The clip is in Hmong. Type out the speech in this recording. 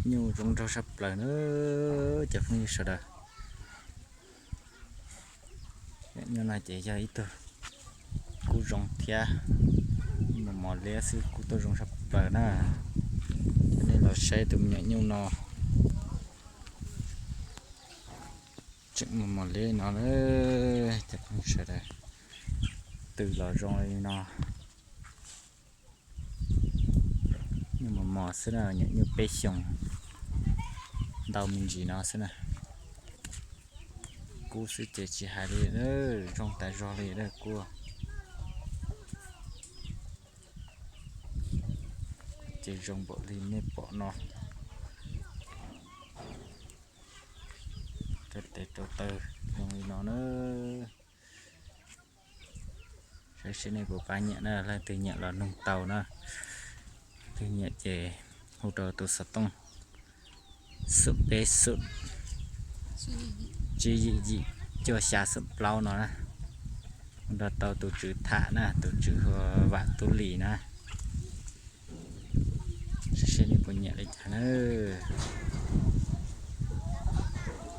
Nyuj zoo nraug saj plaws na cov phooj ywg sawv daws. Nyuj no ces yog ib tug kub zoo thiab, mos mos liab xwb, kub tuaj zoo saj plaws na. Cov nej los saib tus me nyuam nyuj no tseem mos mos liab no na cov phooj ywg sawv daws. Tw los zoo li no. Nyuj mos mos xwb na, nyuam nyuj peb xyoos ntau me ntsis no xwb na. Kub xwb ces tsis hais li, zoo tas zog li kub. Ces zoo npaum li nej pom no. Rau tes rau taw zoo li no na. Saib seb nej puas pab nyiam na, leej twg nyiam los nug tau na. Twg nyiam ces hu rau tus xov tooj xoom peb xoom, tsib yim yim cuaj xya xoom plaub no na. Hu nrog tau tus tswv tham na, tus tswv hu ua Vam Tub Lis na. Saib seb nej puas nyiam li cas na.